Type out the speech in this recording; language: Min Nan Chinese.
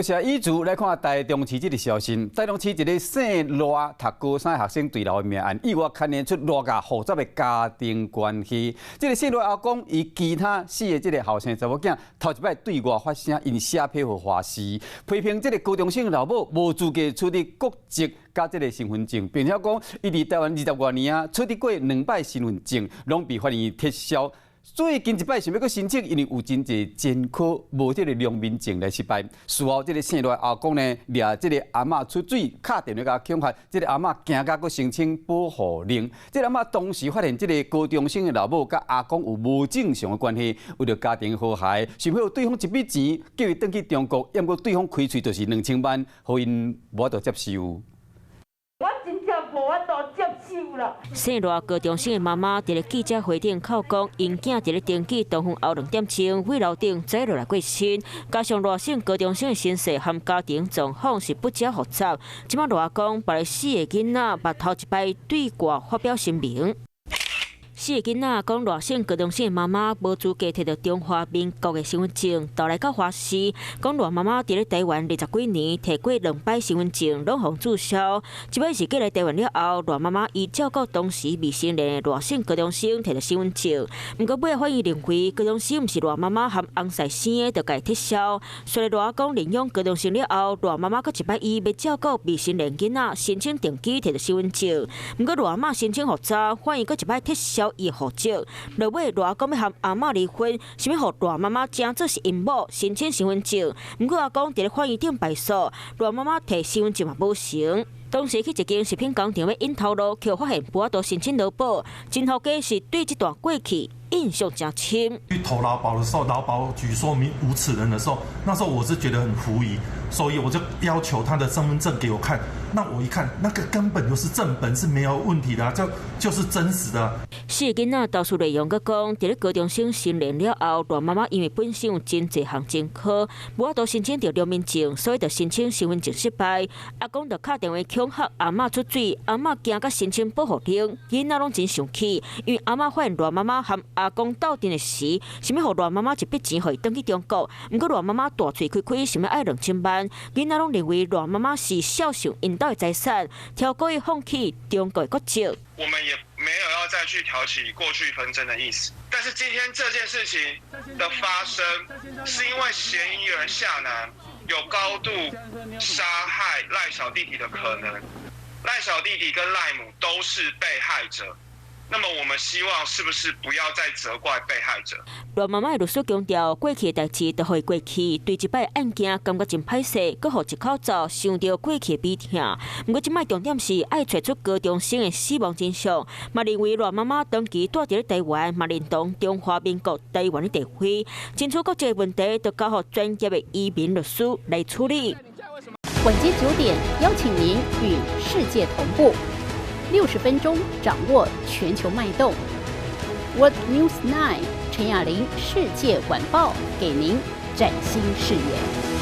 謝以主來看台中市這個消息。台中市一个姓賴讀高三學生墜樓的命案，意外牽連出偌遮複雜的家庭關係。這个姓賴阿公伊其他四个這个後生查某囝，頭一擺對外發聲，𪜶寫批予華視，批評這个高中生老母無資格取得國籍佮這个身份證，並且講伊佇台灣20外年啊，取得過兩擺身份證，攏被法院撤銷。最近一擺想欲閣申請，因為有真濟前科，無這个良民證來失敗。事後，這个姓賴阿公呢，掠這个阿嬤出嘴，敲電話共恐嚇，這个阿嬤驚甲閣申請保護令。這个阿嬤當時發現這个高中生的老母佮阿公有無正常的關係，為著家庭和諧，想欲予對方一筆錢，叫伊轉去中國，毋過對方開喙就是2000萬，予𪜶無法度接受。我真正無法度接受啦。姓賴高中生的媽媽佇咧記者會頂哭講，𪜶囝佇咧登機東昏後2點鐘，對樓頂墜落來過身，加上賴姓高中生的身世和家庭狀況是不遮複雜。這擺賴阿公別个四个囡仔，嘛頭一擺對外發表聲明。四个囡仔講賴姓高中生的媽媽無資格摕著中華民國的身份證，投來到華視，講賴媽媽佇咧台灣20幾年，摕過兩擺身份證，攏予註銷。這擺是過來台灣了後，賴媽媽伊照顧當時未成年的賴姓高中生摕著身份證，毋過尾法院認為高中生毋是賴媽媽和翁婿生的，就共伊撤銷。所以賴阿公領養高中生了後，賴媽媽閣一擺伊欲照顧未成年囡仔申請登機摕著身份證，毋過賴阿嬤申請復查，法院閣一擺撤銷伊戶籍，落尾賴阿公欲和阿嬤離婚，想欲予賴媽媽成做是𪜶某申請身份證，毋過阿公佇咧法院頂敗訴，賴媽媽摕身份證嘛無成。當時去一間食品工廠欲引頭路，卻發現無法度申請勞保，真好家是對這段過去印象誠深。去投勞保的時候，勞保局說明無此人的時候，那時候我是覺得很狐疑，所以我就要求他的身份證給我看。那我一看，那個根本就是正本，是沒有問題的，就是真實的。四个囡仔投訴內容閣講，佇咧高中生成年了後，賴媽媽因為本身有真濟項前科，無法度申請著良民證，所以就申請身份證失敗。阿公就敲電話恐嚇阿嬤出嘴，阿嬤驚甲申請保護令，囡仔攏真生氣，因為阿嬤發現賴媽媽和阿公鬥陣的時，想欲予賴媽媽一筆錢予伊轉去中國，毋過賴媽媽大喙開開，想欲愛2000萬，囡仔攏認為賴媽媽是孝順𪜶兜的財產，超過伊放棄中國的國籍。我們也沒有要再去挑起過去紛爭的意思，但是今天這件事情的發生，是因為嫌疑人夏楠有高度殺害賴小弟弟的可能，賴小弟弟跟賴母都是被害者。那麼我們希望是不是不要再責怪被害者？賴媽媽的律師強調，過去的代誌就予伊過去，對這擺案件感覺真歹勢，閣予一口罩想著過去的悲痛。毋過這擺重點是愛揣出高中生的死亡真相，嘛認為賴媽媽長期蹛佇咧台灣，嘛認同中華民國台灣的地位，爭取國籍的問題，就交予專業的移民律師來處理。晚間9點，邀請您與世界同步。60分鐘掌握全球脈動。World News 9 陳雅玲世界晚報給您嶄新視野。